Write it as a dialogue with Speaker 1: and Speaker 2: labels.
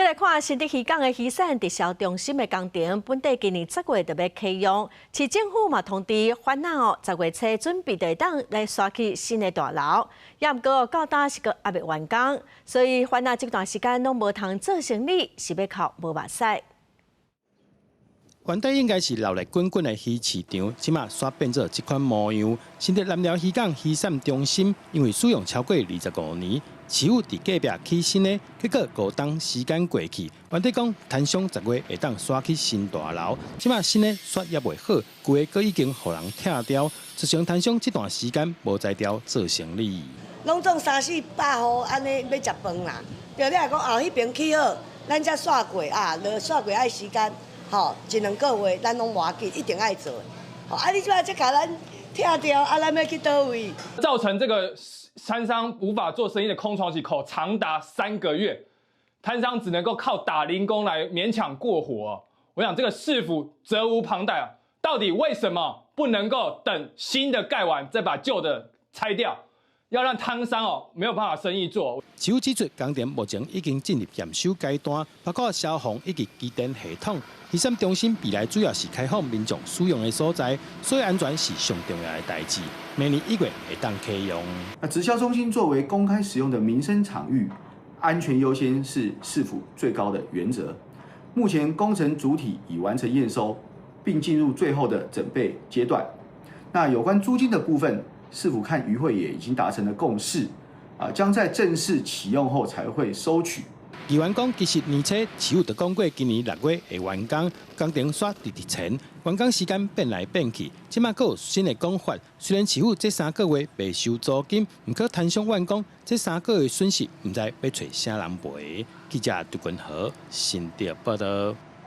Speaker 1: 再來看新竹漁港的魚產直銷中心的工程，本底今年10月就欲啟用，市政府嘛通知販仔哦，10月初準備就會當來徙去新的大樓，也毋過到今是閣猶未完工，所以販仔這段時間攏無通做生意，是欲哭無目屎。
Speaker 2: 原底應該是熱鬧滾滾的魚市場，這馬煞變做這款模樣。新竹南寮漁港魚產中心因為使用超過25年，市府佇隔壁起新的，結果5冬時間過去，原底講攤商10月會當徙去新大樓，這馬新的煞猶未好，舊的閣已經予人拆掉，造成攤商這段時間無才調做生意。
Speaker 3: 攏總三四百戶按呢欲食飯啦，對你若講後彼爿起好，咱才徙過啊，落徙過愛時間。吼，一兩個月，咱攏無要緊，一定愛做。吼，啊，你這擺才共咱拆掉，啊，咱欲去佗位？
Speaker 4: 造成這個攤商無法做生意的空窗期，可長達3個月，攤商只能夠靠打零工來勉強過活。我想這個市府責無旁貸啊！到底為什麼不能夠等新的蓋完再把舊的拆掉？要讓攤商哦沒有辦法生意做。
Speaker 2: 市府指出，工程目前已經進入驗收階段，包括消防以及機電系統。魚產中心未來主要是開放民眾使用的所在，所以安全是上重要的代誌。明年1月會當啟用。
Speaker 5: 那直銷中心作為公開使用的民生場域，安全優先是市府最高的原則。目前工程主體已完成驗收，並進入最後的整備階段。那有關租金的部分，市府和漁會也已經達成了共識，啊，將在正式啟用後才會收取。
Speaker 2: 議員講，其實年初市府就講過，今年6月會完工，工程煞直直延，完工時間變來變去，這馬閣有新的講法。雖然市府這三個月袂收租金，毋過攤商怨講，這三個月損失毋知欲揣啥人賠。記者杜君和新竹報道。